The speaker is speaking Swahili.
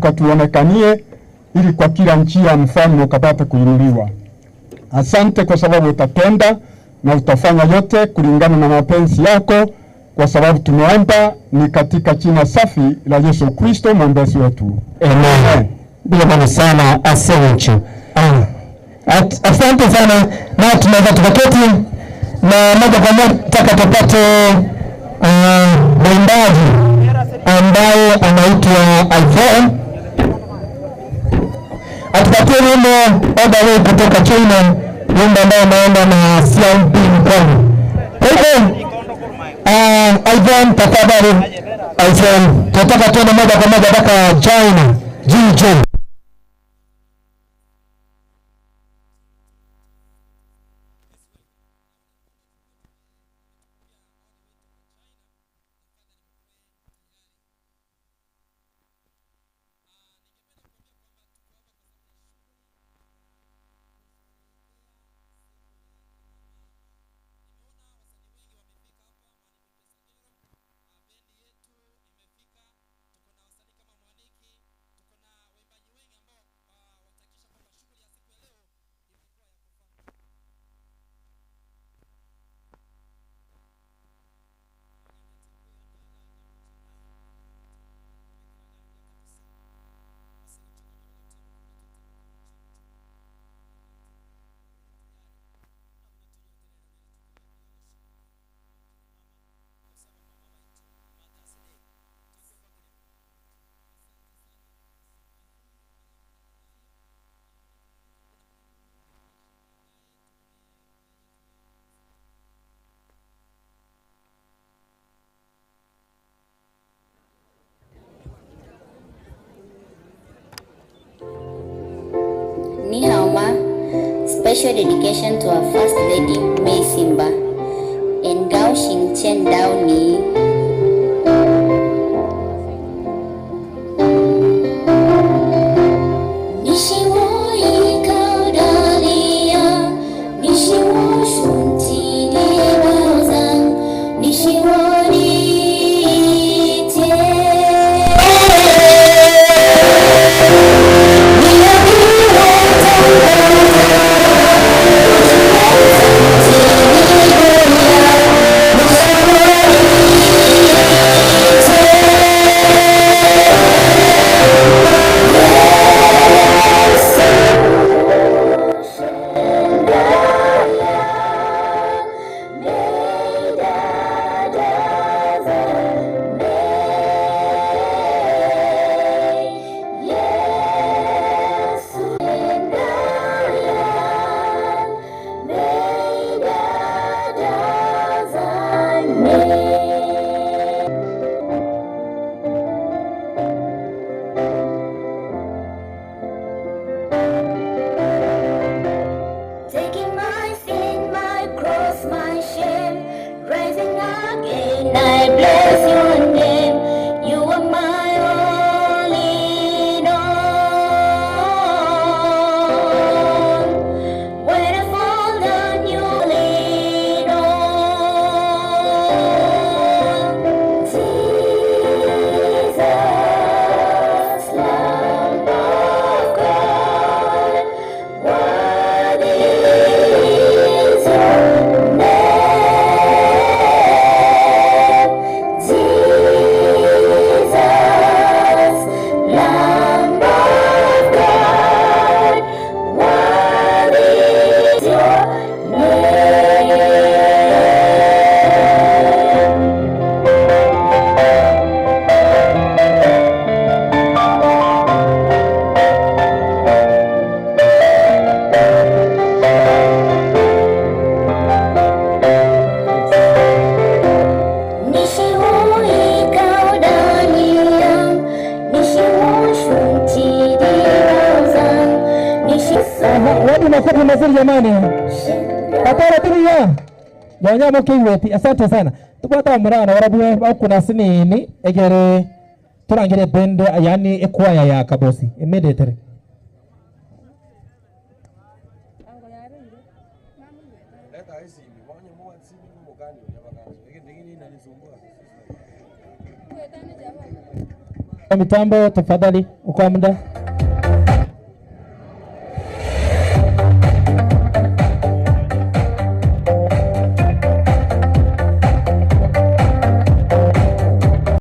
ukatuonekanie, ili kwa kila njia mfalme ukapate kuinuliwa. Asante kwa sababu utatenda na utafanya yote kulingana na mapenzi yako, kwa sababu tumeomba ni katika jina safi la Yesu Kristo mwombezi wetu. Amen. Bila sana asante. Asante sana, na tunaweza tukaketi na moja kwa moja nataka tupate mwimbaji ambaye anaitwa Alvin atupatie wimbo all the way kutoka China, wimbo ambao unaenda na Xiao Ping Kong. Kwa hivyo Alvin, tafadhali Alvin, tunataka tuende moja kwa moja mpaka China. GJ. Ni hao ma, special dedication to our First Lady May Simba and Gao Xingchen Dao Ni. Taking my sin, my cross, my shame, rising again, I bless your name. You are my all in all. When I fall down, you lean on. Jesus, Lamb of God, worthy is your name. Jesus, Lamb of God, worthy is your name. 你是我依靠的力量，你是我竖起的宝藏，你是 Wapi makofi mazuri jamani. Atara tiria. Wanyama kiweti. Asante sana. Tupata murana warabu au kuna sinini egere turangire bende yani ekwaya ya Kabosi immediately. Mitambo tafadhali, okoa muda.